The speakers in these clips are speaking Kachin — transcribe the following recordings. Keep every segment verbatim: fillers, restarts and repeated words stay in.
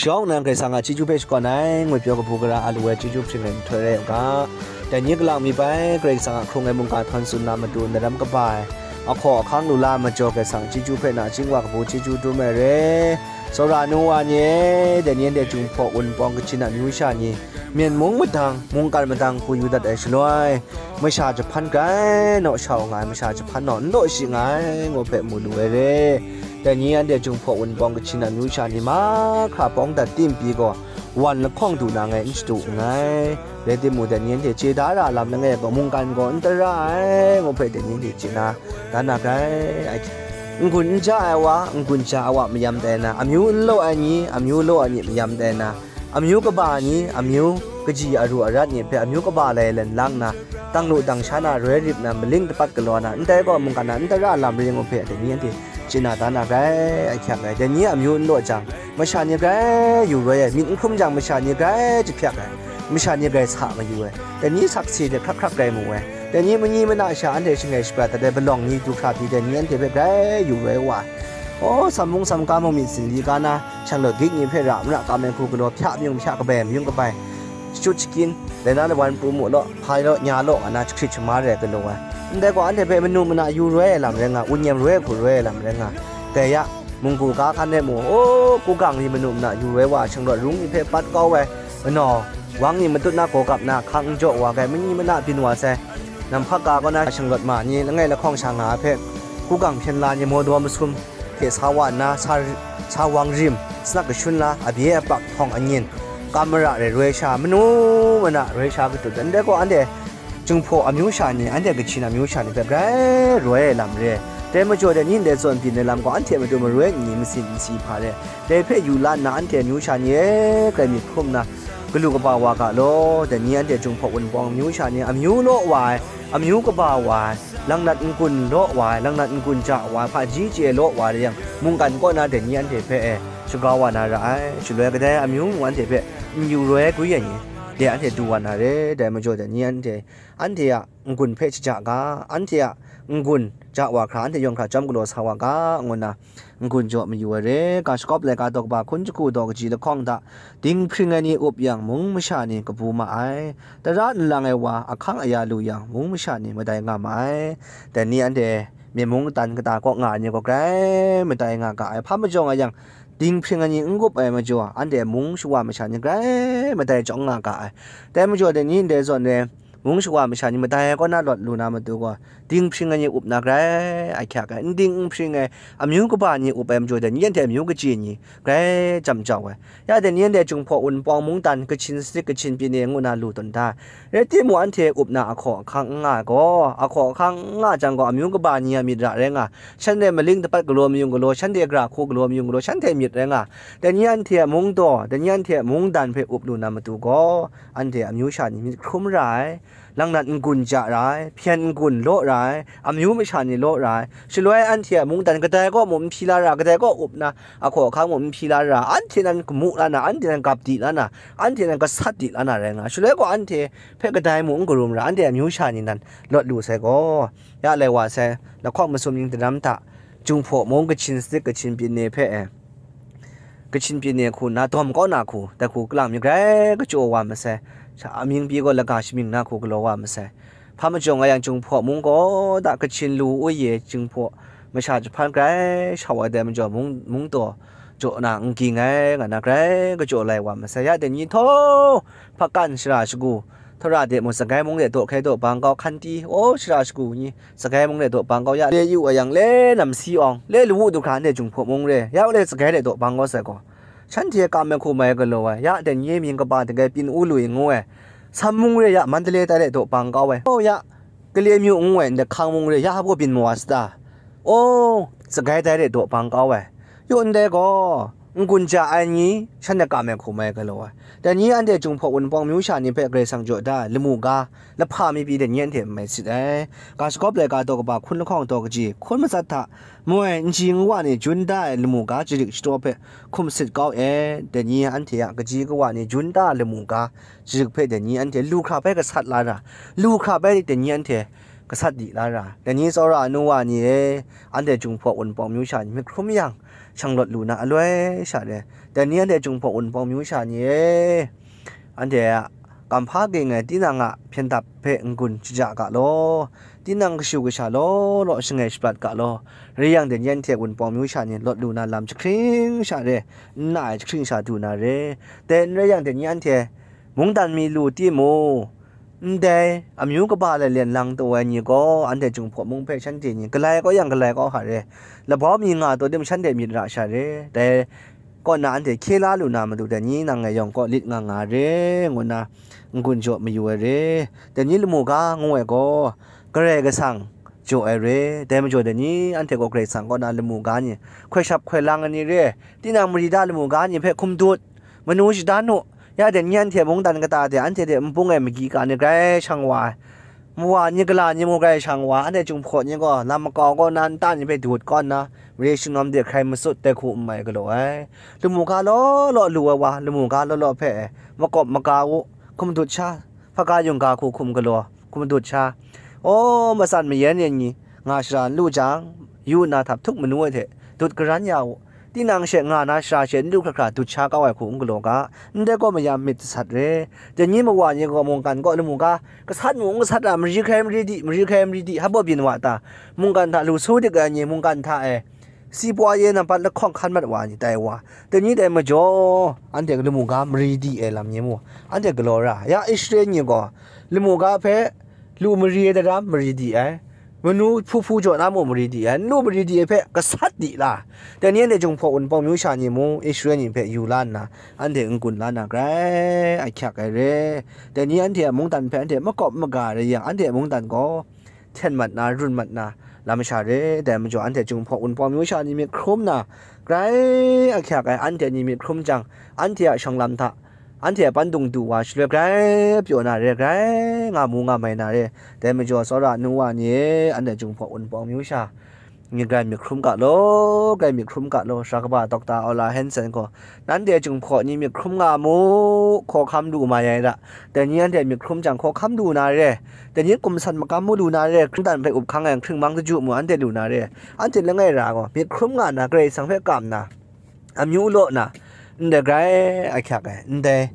Jawng nang Karai Kasang a chyeju hpe shakawn ai, ngut pyaw kabu gara a lu ai chyeju hpring ai nhtoi rai u ga. Dai ni kalang mi bai, Karai Kasang a hkrung ai mungga htawn tsun na matu ndaram kaba ai, ahkaw ahkang lu la majaw Karai Kasang chyeju hpe nachying wa kabu chyeju dum ai re. Tsawra nu wa ni e, dai ni anhte Jinghpaw Wunpawng Kachin a amyu sha ni, myen mung madang, mungkan madang hku yu dat ai shaloi, masha jahpan grai naw shau nga ai, masha jahpan naw n law shi nga ai, ngu hpe mu lu ai re. Dai ni anhte Jinghpaw Wunpawng Kachin a amyu sha ni mahkra bawng dat tim pyi gaw, wan lahkawng du na ngai n shadu nngai. Rai timung, dai ni anhte chye da ra lam langai gaw, mungkan gaw n tara ai, ngu hpe dai ni anhte chye na, da na grai. N-gun n ja ai wa, n-gun ja ai wa mayam tai na, amyu n law ai ni, amyu law ai ni mayam tai na, amyu kaba ni, amyu kaji aru arat ni hpe amyu kaba lai lan lang na, tang lu tang sha na, roi rip na, maling dapat galaw na, ndai gaw mungkan na n tara lam ring u hpe, dai ni anhte chye na da na grai, ahkyak ai. Dai ni amyu n law jang, masha ni grai yu roi ai, myit n hkrum jang, masha ni grai jahpyak ai, masha ni grai sa mayu ai, dai ni sakse de hkrak hkrak grai mu ai, dai ni mani mana sha anhte shangai shaprat dat ai, palawng ni du hkra pyi, dai ni anhte hpe grai yu roi wa ai. O, sam mung sam ka mung myit sinli ka na, shanglawt gik ni hpe ra mara kam ai hku galaw, hpya myung hpya kabai myung kabai, shachyut shakyin, laina lawan pru mu law, hpa law, nya law, nga na jahkrit shamar ai galaw ai. Ndai gaw, anhte hpe manu mana yu roi ai lam rai nga, wunnyem roi ai hku roi ai lam rai nga, dai ya, munggu ga hkan e mu, o, kugang ni manu mana yu roi wa, shanglawt rung ni hpe pat kau ai, manaw, wang ni matut na gaw gap na, hkang n jaw wa ai, mani mana byin wa sai, namhpak ga kaw na shanglawt ma ni, langai lahkawng sha nga ai hpe, kugang hpyen la ni, maw daw masum, hte sa wa nna, sa, sa wang rim, sanak kashun la, abye apak, hpawng anyin, kam mara rai roi sha, manu mana roi sha katut, ndai gaw anhte Jinghpaw amyu sha ni, anhte Kachin amyu sha ni hpe grai roi ai lam re. Dai majaw dai ni ndai zawn byin ai lam gaw, anhte matu maroi n ni, masin n si hpa re. Dai hpe yu la nna, anhte amyu sha ni e grai myit hkrum nna, galu kaba wa ga law. Dai ni anhte Jinghpaw Wunpawng amyu sha ni, amyu law wa ai, amyu kaba wa ai, langnat n-gun law wa ai, langnat n-gun ja wa ai, hpaji chye law wa ai rai yang, mungkan kaw na dai ni anhte hpe e shagrau wa na ra ai. Shaloi kadai amyu mung anhte hpe n yu roi ai gwi ai ni, de anhte du wa na re. Dai majaw dai ni anhte, anhte a n-gun hpe shaja ga, anhte a n-gun ja wa hkra, anhte yawng hkra chyawm galaw sa wa ga, ngu nna, n-gun jaw mayu ai re. Ga shagawp laika daw kaba hkun jahku daw kaji lahkawng hta, dinghpring ai ni up yang, mung masha ni kabu ma ai. Tara nlang ai wa, ahkang aya lu yang, mung masha ni madai nga ma ai. Dai ni anhte myen mung katan kata kaw nga ai ni gaw grai madai nga ga ai. Hpa majaw nga yang, dinghpring ai ni n gup ai majaw, anhte mung shawa masha ni grai madai chyawm nga ga ai. Dai majaw, dai ni ndai zawn e, mung shawa masha ni madai ai kaw na lawt lu na matu gaw, dinghpring ai ni up na grai ahkyak ai, n ding n hpring ai, amyu kaba ni up ai majaw, dai ni anhte amyu kaji ni grai jam jau ai. Ya dai ni anhte Jinghpaw Wunpawng mungdan, Kachin State, Kachin Pyine ngu na lu tawn da ai. Rai timung, anhte up na ahkaw ahkang n nga ai gaw, ahkaw ahkang n nga jang gaw, amyu kaba ni a myit ra rai nga, shanhte maling dapat galaw mayung galaw, shanhte gara hku galaw mayung galaw, shanhte myit rai nga. Dai ni anhte a mungdaw, dai ni anhte a mungdan hpe up lu na matu gaw, anhte amyu sha ni myit hkrum ra ai, langnat n-gun ja ra ai, hpyen n-gun law ra ai, amyu masha ni law ra ai. Shaloi anhte a mungdan kadai kaw mung n hpyi la ra, kadai kaw up na ahkaw ahkang mung n hpyi la ra, anhte nan kamu la na, anhte nan gap di la na, anhte nan gasat di la na rai nga. Shaloi gaw anhte hpe kadai mung n karum ra, anhte amyu sha ni nan lawt lu sai gaw, ya lai wa sai, lahkawng masum ning daram hta, Jinghpaw mung, Kachin State, Kachin Pyine hpe e, Kachin Pyine hku nna dawm kau na hku, dai hku kalang mi grai kachyaw wa masai, sha amying pyi gaw laga shamying na hku galaw wa masai. Hpa majaw nga yang, Jinghpaw mung kaw da, Kachin lu u ye, Jinghpaw masha jahpan grai shau ai dai majaw, mung, mungdaw jaw na n ging ai, nga na grai kachyaw lai wa masai. Ya dai ni htaw, hpakan shara shagu, Tara de mung, Sagai mung de daw hkai daw bang kau, Hkanti, o, shara shagu ni, Sagai mung de daw bang kau ya, le yu wa yang, le Namsi Awng, le Lawu du hkra, anhte Jinghpaw mung re, ya le Sagai de daw bang kau sai gaw, shanhte kam ai hku mai galaw ai, ya dai ni mying kaba dai Pyin U Lui ngu ai, Sam mung re ya, Mandalay tai de daw bang kau ai, o ya, Kale myu ngu ai, ndai Hkang mung re ya, hpa byin mawa sata, o, Sagai tai de daw bang kau ai, yu ndai gaw, n-gun ja ai ni, shanhte kam ai hku mai galaw ai. Dai ni anhte Jinghpaw Wunpawng myu sha ni hpe Karai Kasang jaw da ai lamu ga, lahpa mi pyi dai ni anhte n mai sit ai. Ga shagawp laika daw kaba hkun lahkawng daw kaji, hkun matsat hta, moi, nji nwa ni jun da ai lamu ga jarik shadaw hpe hkum sit kau e. Dai ni anhte a kaji kawa ni jun da ai lamu ga jarik hpe dai ni anhte lu hkra bai gasat la ra, lu hkra bai dai ni anhte gasat di la ra. Dai ni tsawra anu wa ni e, anhte Jinghpaw Wunpawng myu sha ni myit hkrum yang, shanglawt lu na aloi sha re. Dai ni anhte Jinghpaw Wunpawng myu sha ni e, anhte a kamhpa ging ai tinang a hpyen dap hpe n-gun shaja ga law, tinang kashu kasha law law shangai shaprat ga law, rai yang dai ni anhte Wunpawng myu sha ni lawt lu na lam jahkring sha re, n na ai jahkring sha du na re. Dai n rai yang dai ni anhte mungdan mi lu timung, ndai amyu kaba lalen lang taw ai ni gaw, anhte Jinghpaw mung hpe shanhte ni galai kau yang galai kau hka re, labau mi nga taw tim shanhte myit ra sha re. Dai kaw na anhte hkye la lu na matu dai ni nang e yawng kaw lit nga nga re, ngu na n-gun jaw mayu ai re. Dai ni lamu ga ngu ai gaw, Karai Kasang jaw ai re. Dai majaw dai ni anhte gaw Karai Kasang kaw na lamu ga ni hkoi shap hkoi lang ai ni re. Tinang mari da lamu ga ni hpe hkum dut, manu shadan u. Ya dai ni anhte mungdan kata de anhte hte nbung ai magyi ka ni grai shang wa ai. Mawa ni gala ni mung grai shang wa, anhte Jinghpaw ni gaw lam makau kaw na nta ni hpe dut kaw nna, mare shingnum de hkrai matsut dai hku n mai galaw ai. Lamu ga law law lu ai wa, lamu ga law law hpe makawp maga u, hkum dut sha, hpaga yungga hku hkum galaw, hkum dut sha. Aw, matsan mayan yan ni nga shara n lu jang, yu nna htap htuk manu ai hte dut karan ya u. Tinang she nga na shara she n lu hkra hkra dut sha kau ai hku n galaw ga, ndai gaw mayam myit jasat re. Dai ni mawa ni gaw mungkan kaw lamu ga, gasat mu n gasat a, mari hkrai mari di, mari hkrai mari di, hpa byin wa ta, mungkan hta lu su dik ai ni mungkan hta e, si pwa ye nampat lahkawng hkan mat wa ni tai wa, dai ni dai majaw, anhte lamu ga mari di ai lam ni mu, anhte galaw ra. Ya Israel ni gaw lamu ga hpe lu mari ai daram mari di ai, manu hpu hpu jaw na mung mari di ai, n lu mari di ai hpe gasat di la. Dai ni anhte Jinghpaw Wunpawng myu sha ni mung Israel ni hpe yu la nna, anhte n-gun la na grai ahkyak ai re. Dai ni anhte a mungdan hpe anhte makawp maga rai yang, anhte a mungdan gaw hten mat na, run mat na lam sha re. Dai majaw anhte Jinghpaw Wunpawng myu sha ni myit hkrum na, grai ahkyak ai anhte ni myit hkrum jang, anhte a shawng lam hta, anhte a pandung du wa shaloi grai pyaw na re, grai nga mu nga mai na re. Dai majaw tsawra nu wa ni e, anhte Jinghpaw Wunpawng myu sha ni grai myit hkrum ga law, grai myit hkrum ga law. Sara kaba Dokta Ola Hanson gaw, nanhte Jinghpaw ni myit hkrum nga mu, hkawhkam lu mai ai ra, dai ni anhte myit hkrum jang hkawhkam lu na re, dai ni kumsan makam mu lu na re, hkringdan hpe up hkang ai hkringmang daju mu anhte lu na re, anhte langai ra gaw myit hkrum nga na, Karai Kasang hpe kam na, amyu law na, ndai grai ahkyak ai, ndai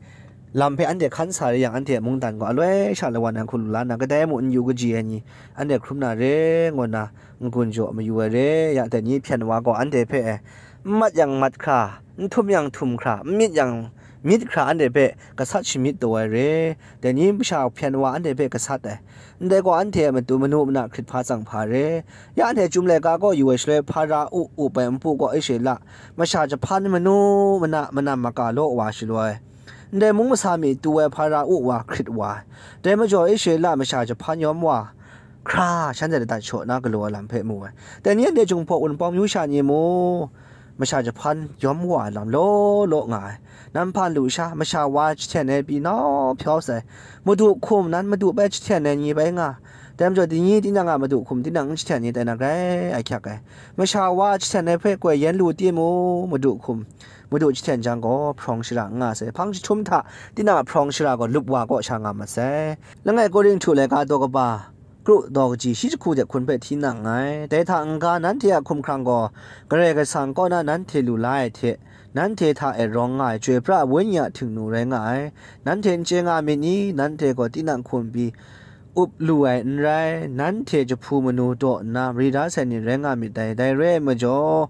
lam hpe anhte hkan sa re yang, anhte a mungdan gaw aloi sha lawan ai hku lu la na, kadai mu n yu kaji ai ni, anhte hkrum na re, ngu nna n-gun jaw mayu ai re. Ya dai ni hpyen wa gaw anhte hpe e, n mat yang mat hkra, n htum yang htum hkra, n myit yang myit hkra, anhte hpe gasat shamyit taw ai re. Dai ni masha hpyen wa anhte hpe gasat ai. Ndai gaw anhte a matu manu mana hkrit hpa tsang hpa re. Ya anhte chyum laika kaw yu ai shaloi, Hpara u up ai npu kaw Israela masha jahpan manu mana manam maga law wa shaloi, ndai mung masa mi tu ai Hpara u wa hkrit wa ai. Dai majaw Israela masha jahpan yawm wa hkra shanhte ladat shaw na galaw ai lam hpe mu ai. Dai ni anhte Jinghpaw Wunpawng myu sha ni mu, masha jahpan yawm wa ai lam law law nga ai. Nan hpan lu sha, masha wa jahten ai pyi nau hpyaw sai, madu hkum nan madu bai jahten ai ni bai nga. Dai majaw dai ni tinang a madu hkum tinang n jahten ni tai na grai ahkyak ai. Masha wa jahten ai hpe koi yen lu timung, madu hkum, madu jahten jang gaw hprawng shara n nga sai. Hpang jahtum hta tinang a hprawng shara gaw lup wa kaw sha nga mat sai. Langai Korinhtu laika daw kaba kru daw kaji shi jahku de hkun hpe hti nang nngai. Dai hta n-ga nanhte a hkumhkrang gaw Karai Kasang kaw na nanhte lu la ai hte, nanhte hta e rawng nga ai Chyoi pra ai Wenyi a htingnu rai nga ai. Nanhte n chye nga myit ni? Nanhte gaw tinang hkum pyi up lu ai n rai, nanhte jahpu manu daw nna mari da sai ni rai nga myit dai. Dai rai ai majaw,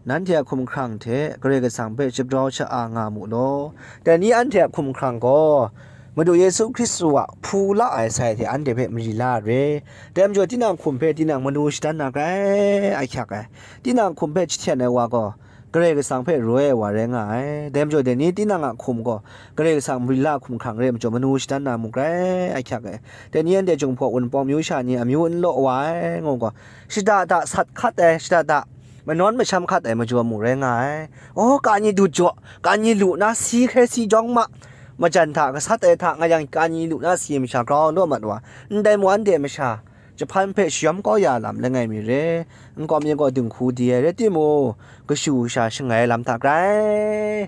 nanhte a hkumhkrang hte Karai Kasang hpe shagrau sha-a nga mu law. Dai ni anhte a hkumhkrang gaw, Madu Yesu Hkristu a hpu la ai sai hte anhte hpe mari la re. Dai majaw, tinang hkum hpe tinang manu shadan na grai ahkyak ai. Tinang hkum hpe jahten ai wa gaw, Karai Kasang hpe roi ai wa rai nga ai. Dai majaw, dai ni tinang a hkum gaw, Karai Kasang mari la hkumhkrang re ai majaw, manu shadan na mung grai ahkyak ai. Dai ni anhte Jinghpaw Wunpawng myu sha ni amyu n law wa ai, ngu gaw, shada da sat hkat ai, shada da manawn masham hkat ai majaw mu rai nga ai. Aw, kani dut jaw, kani lu na si hkrai si jawng ma, majan hta gasat ai hta nga yang, kani lu na si masha grau law mat wa, ndai mu anhte masha jahpan hpe shayawm kau ya lam langai mi re. Nkau mi gaw dinghku di ai rai timung, kashu kasha shangai lam hta grai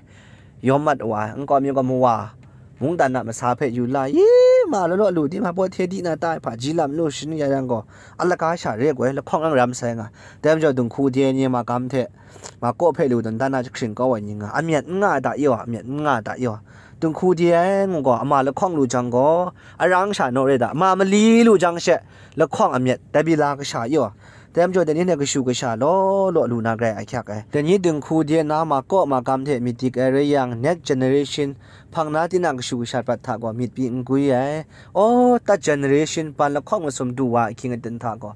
yawm mat wa ai. Nkau mi gaw mawa mungdan a masa hpe yu la, yi ma law law lu di ma, pawt hte di na ta ai hpa ji lam nu shin ya yang gaw, a laga sha re ai gaw, lahkawng ang ram sai nga. Dai majaw dinghku de ni magam hte makaw hpe lu dan dan na jahkring kau ai ni nga, amyat n nga ai da yaw, amyat n nga ai da yaw. Dinghku de ai ngu gaw, ama lahkawng lu jang gaw, arang sha naw re da, ma mali lu jang she, lahkawng amyat, tabila kasha yaw. Dai majaw, dai ni hte kashu kasha law law lu na grai ahkyak ai. Dai ni dinghku de na makaw magam hte myit dik ai rai yang, next generation, hpang na tinang kashu kasha prat hta gaw myit pyi n gwi ai. Aw, that generation, ban lahkawng masum du wa ahkying aten hta gaw,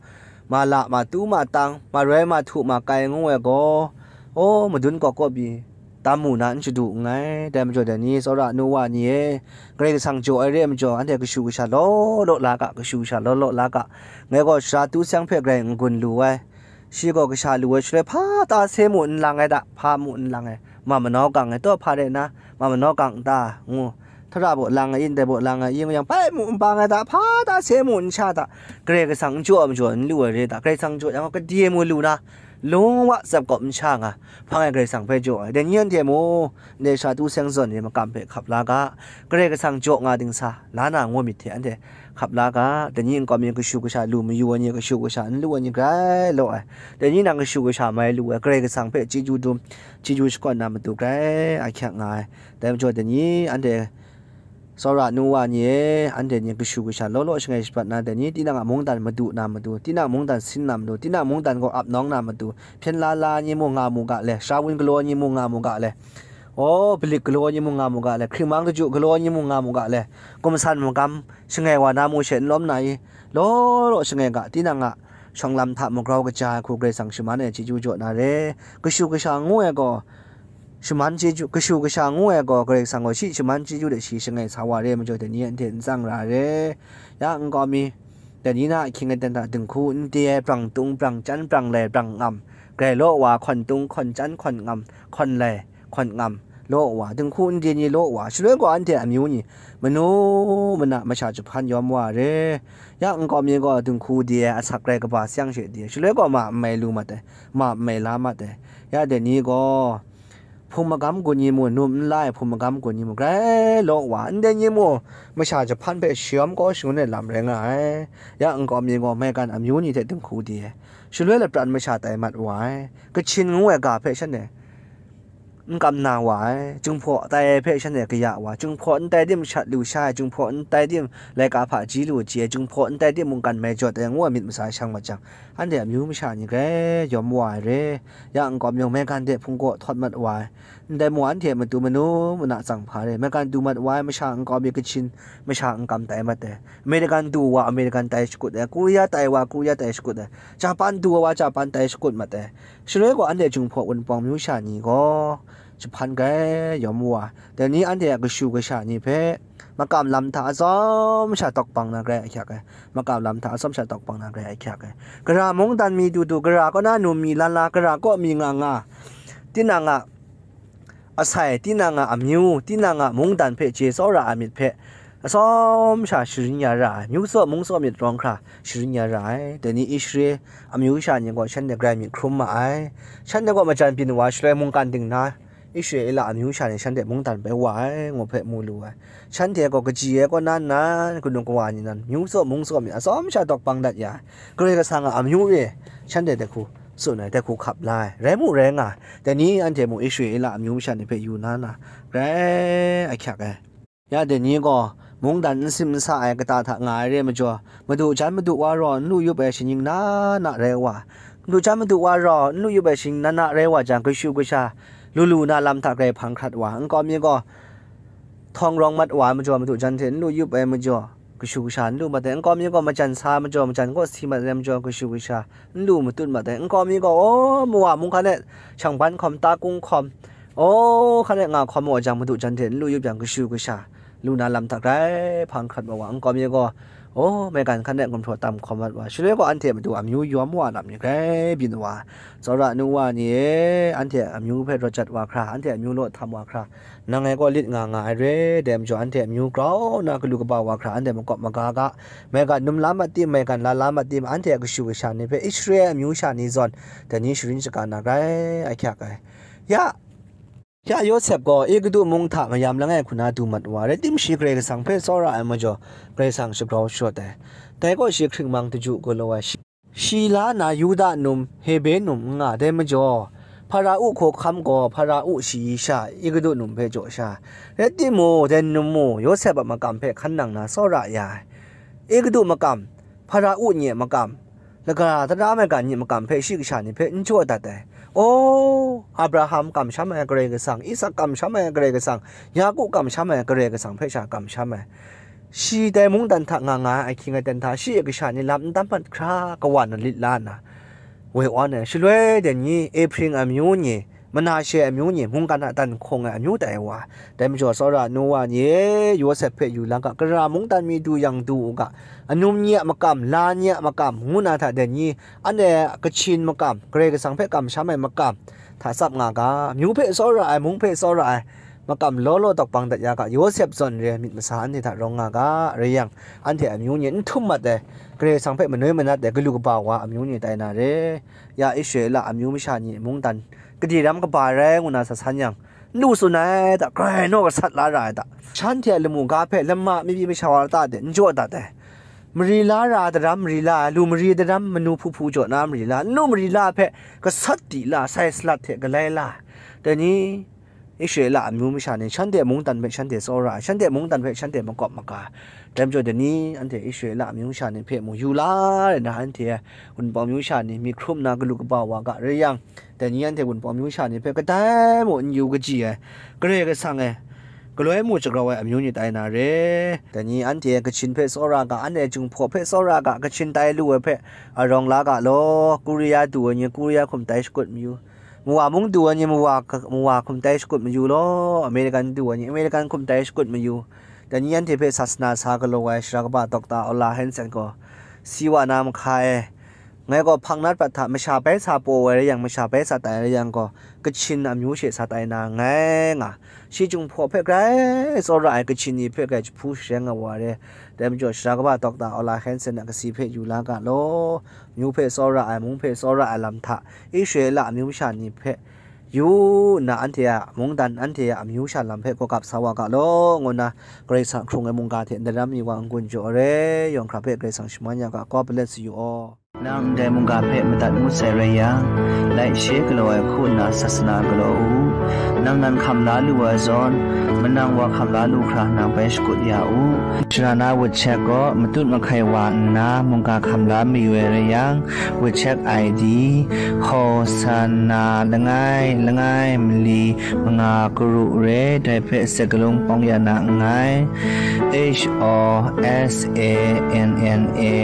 ma la, ma tu, ma tang, ma roi, ma htu, ma kai ngu ai gaw, aw, madun kawk kawk pyi tam mu na n shadu nngai. Dai majaw, dai ni, tsawra nu wa ni e, Karai Kasang jaw ai re ai majaw, anhte kashu kasha law law la ga, kashu kasha law law la ga. Ngai gaw sara tu seng hpe grai n gun lu ai. Shi gaw kasha lu ai shaloi, hpa ta se mu n lang ai da, hpa mu n lang ai, ma manau gang ai, taw hpa rai na, ma manau gang n ta, ngu. Htara baw lang ai, ndai baw lang ai, yin yang pai mu n bang ai da, hpa ta se mu n sha da, Karai Kasang n jaw ai majaw n lu ai re da, Karai Kasang jaw yang gaw, kade mu lu na, lung wa tsap kawp n sha nga, hpang e Karai Kasang hpe jaw ai. Dai ni anhte mu, ndai sara tu seng zawn re makam hpe hkap la ga, Karai Kasang jaw nga dingsa, la na ngu myit hte anhte hkap la ga, dai ni nkau mi kashu kasha lu mayu ai ni, kashu kasha n lu ai ni grai law ai. Dai ni nang kashu kasha mai lu ai, Karai Kasang hpe chyeju dum, chyeju shakawn na matu grai ahkyak nga ai. Dai majaw, dai ni anhte tsawra nu wa ni e, anhte ni kashu kasha law law shangai shapat na, dai ni tinang a mungdan madu na matu, tinang mungdan sin na matu, tinang mungdan gaw ap nawng na matu, hpyen la la ni mu nga mu ga le, sara wun galaw ni mu nga mu ga le, aw, balik galaw ni mu nga mu ga le, hkringmang kaju galaw ni mu nga mu ga le, gumsan magam shangai wa na mu she n lawm na i, law law shangai ga, tinang a shawng lam hta magrau kaja ai hku Karai Kasang shaman ai chyeju jaw na re. Kashu kasha ngu ai gaw, shaman chyeju, kashu kasha ngu ai gaw, Karai Kasang gaw shi shaman chyeju de shi shangai sa wa re ai majaw, dai ni anhte n tsang ra re. Ya nkau mi, dai ni na ahkying aten hta dinghku n de ai, brang tung, brang chyan, brang lai, brang ngam, grai law wa, hkawn tung, hkawn chyan, hkawn ngam, hkawn lai, hkawn ngam, law wa, dinghku n de ni law wa, shaloi gaw anhte amyu ni, manu mana masha jahpan yawm wa re. Ya nkau mi gaw dinghku de ai asak rai kaba sayang she de, shaloi gaw ma n mai lu mat ai, ma n mai la mat ai. Ya dai ni gaw, hpung magam gun ni mu, num n la ai hpung magam gun ni mu, grai law wa, ndai ni mu, masha jahpan hpe shayawm kau shangun ai lam rai nga ai. Ya nkau mi gaw maigan amyu ni hte dinghku de ai, shaloi lapran masha tai mat wa ai, Kachin ngu ai ga hpe shanhte n kam na wa ai, Jinghpaw tai ai hpe shanhte kaya wa, Jinghpaw n tai tim shat lu sha ai, Jinghpaw n tai tim laika hpaji lu chye ai, Jinghpaw n tai tim mungkan mai jawt ai ngu ai myit masa shang mat jang, anhte amyu masha ni grai yawm wa ai re. Ya nkau mi maigan de hpung kaw htawt mat wa ai, ndai mu anhte matu manu mana tsang hpa re, maigan du mat wa ai masha nkau mi Kachin masha n kam tai mat ai, American du wa American tai shakut ai, Korea tai wa Korea tai shakut ai, Japan du wa Japan tai shakut mat ai, shaloi gaw anhte Jinghpaw Wunpawng myu sha ni gaw jahpan grai yawm wa, dai ni anhte a kashu kasha ni hpe makam lam hta atsawm sha tawk bang na grai ahkyak ai, makam lam hta atsawm sha tawk bang na grai ahkyak ai. Gara mungdan mi du du, gara kaw na num mi la la, gara kaw mi nga nga, tinang a asai, tinang a amyu, tinang a mungdan hpe chye tsawra ai myit hpe, atsawm sha sharin ya ra ai, myu tsaw mung tsaw myit rawng hkra sharin ya ra ai. Dai ni Ishmael amyu sha ni gaw shanhte grai myit hkrum ma ai. Shanhte gaw majan byin wa shaloi mungkan ding na, Ishmael a amyu sha ni shanhte mungdan bai wa ai, ngu hpe mu lu ai. Shanhte gaw kaji ai kaw na nnan, kanu kawa ni nan, myu tsaw mung tsaw myit atsawm sha tawk bang dat ya ai. Karai Kasang a amyu e shanhte dai hku tsun ai, dai hku hkap la ai, rai mu rai nga ai. Dai ni anhte mu Ishmael a amyu masha ni hpe yu na na, grai ahkyak ai. Ya dai ni gaw, mungdan n sim n sa ai kata hta nga ai re ai majaw, madu jan madu wa rau n lu yup ai shaning na na rai wa, madu jan madu wa rau n lu yup ai shaning na na rai wa jang, kashu kasha lu lu na lam hta grai hpang hkrat wa, nkau mi gaw htawng rawng mat wa ai majaw, madu jan hte n lu yup ai majaw, kashu kasha n lu mat ai, nkau mi gaw majan sa ai majaw, majan kaw si mat ai majaw, kashu kasha n lu matut mat ai, nkau mi gaw, aw, mawa mung hkan e shang ban hkawm, ta kung hkawm, aw, hkan e nga hkawm wa jang, madu jan hte n lu yup jang, kashu kasha lu na lam hta grai hpang hkrat ma wa, nkau mi gaw, aw, maigan hkan e gumhpraw tam hkawm mat wa, shaloi gaw anhte matu amyu yawm wa lam ni grai byin wa, tsawra nu wa ni e, anhte amyu hpe rawt jat wa hkra, anhte amyu law htam wa hkra, nang ngai gaw lit nga nga ai re, dai majaw anhte amyu grau nna galu kaba wa hkra, anhte makawp maga ga, maigan num la mat tim, maigan la la mat tim, anhte a kashu kasha ni hpe Israel amyu sha ni zawn, dai ni sharin shaga na grai ahkyak ai. Ya, Ya Yawsep gaw Egutu mung hta mayam langai hku na du mat wa, rai timung shi Karai Kasang hpe tsawra ai majaw, Karai Kasang shagrau sharawt ai. Dai gaw shi hkringmang daju galaw ai, shi, shi la na Yuda num, Hebre num n nga, dai majaw, Hparao hkawhkam gaw Hparao shayi sha, Egutu num hpe jaw sha. Rai timung, dai num mung Yawsep a makam hpe hkan nang na tsawra ya ai. Egutu makam, Hparao ni a makam, laga tara maigan ni makam hpe shi kasha ni hpe n jaw dat ai. O, Abraham kamsham ai Karai Kasang, Isak kamsham ai Karai Kasang, Yaku kamsham ai Karai Kasang hpe sha kamsham ai. Shi dai mungdan hta nga nga ai ahkying aten hta shi a kasha ni lam n tam mat hkra kawa na lit la nna, woi awn ai. Shaloi dai ni, Ehprim amyu ni, Manashe amyu ni, mungkan a dan hkawng ai amyu tai wa. Dai majaw tsawra nu wa ni, Yawsep hpe yu la ga, gara mungdan mi du yang du u ga, anum ni a makam, la ni a makam, ngu na hta dai ni, anhte a kachin makam, Karai Kasang hpe kamsham ai makam hta tsap nga ga, myu hpe tsawra ai, mung hpe tsawra ai makam law law dawk bang dat ya ga, Yawsep zawn re ai myit masa anhte hta rawng nga ga, rai yang, anhte amyu ni n htum mat ai, Karai Kasang hpe manoi manat ai, galu kaba wa amyu ni tai na re. Ya Israela amyu masha ni mungdan gade ram kaba rai ngu na sa san yang, n lu tsun ai da, grai naw gasat la ra ai da. Shanhte a lamu ga hpe lama mi pyi masha wa lata de n jaw dat ai. Mari la ra daram mari la ai, lu mari daram manu hpu hpu jaw na mari la, n lu mari la hpe gasat di la, sai salat hte galai la. Dai ni, Israela amyu masha ni shanhte mungdan hpe shanhte tsawra ai, shanhte mungdan hpe shanhte makawp maga. Dai majaw dai ni, anhte Israela amyu masha ni hpe mung yu la ai na, anhte Wunpawng myu sha ni myit hkrum nna galu kaba wa ga rai yang, dai ni anhte Wunpawng myu sha ni hpe kadai mung n yu kaji ai, Karai Kasang e galoi mu shagrau ai amyu ni tai na re. Dai ni anhte Kachin hpe tsawra ga, anhte Jinghpaw hpe tsawra ga, Kachin tai lu ai hpe arawng la ga law, Korea du ai ni Korea hkum tai shakut mayu, Mawa mung du ai ni Mawa, Mawa hkum tai shakut mayu law, American du ai ni American hkum tai shakut mayu. Dai ni anhte hpe sasana sa galaw ai Sara kaba Dokta Ola Hanson gaw, si wa na mahka e, ngai gaw hpang nat prat hta masha bai sa paw ai rai yang, masha bai sa tai rai yang gaw, Kachin amyu she sa tai na nngai nga. Shi Jinghpaw hpe grai tsawra ai Kachin ni hpe grai jahpu shareng ai wa re. Dai majaw Sara kaba Dokta Ola Hanson a kasi hpe yu la ga law, myu hpe tsawra ai, mung hpe tsawra ai lam hta, Israela amyu masha ni hpe yu nna, anhte a mungdan, anhte a amyu sha lam hpe gawgap sa wa ga law, ngu nna Karai Kasang hkrung ai mungga hte ndaram mi wa n-gun jaw ai re, yawng hkra hpe Karai Kasang shaman ya ga, God bless you all. Nang ndai mungga hpe madat ngut sai rai yang, laishe galaw ai hku nna sasana galaw u. Nang nan hkam la lu ai zawn, manang wa hkam la lu hkra nang bai shakut ya u. Sara na WeChat gaw matut mahkai wa nna mungga hkam la mayu ai rai yang, WeChat I D, Hosanna langai langai mali manga karu re, dai hpe sakalung pawng ya na nngai. H O S A N N A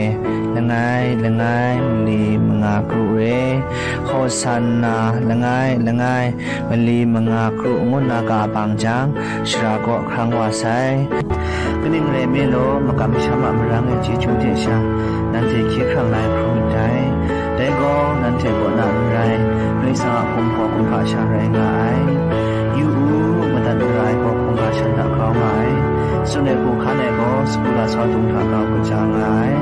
langai langai mali manga karu re, Hosanna langai langai mali manga karu ngu nna ga bang jang, Sara kaw hkrang wa sai. Kaning rai nme law, makam masham a marang e chyeju hte sha, nanhte hkye hkrang na ai hkrum ndai. Dai gaw, nanhte kaw na n rai, Karai Kasang a hkum hpaw kumhpa sha rai nga ai. Yu u, madat mara ai gaw hkungga shan hta grau nga ai. Tsun ai hku hkan ai gaw, sagu lasau dung hta grau kaja nga ai.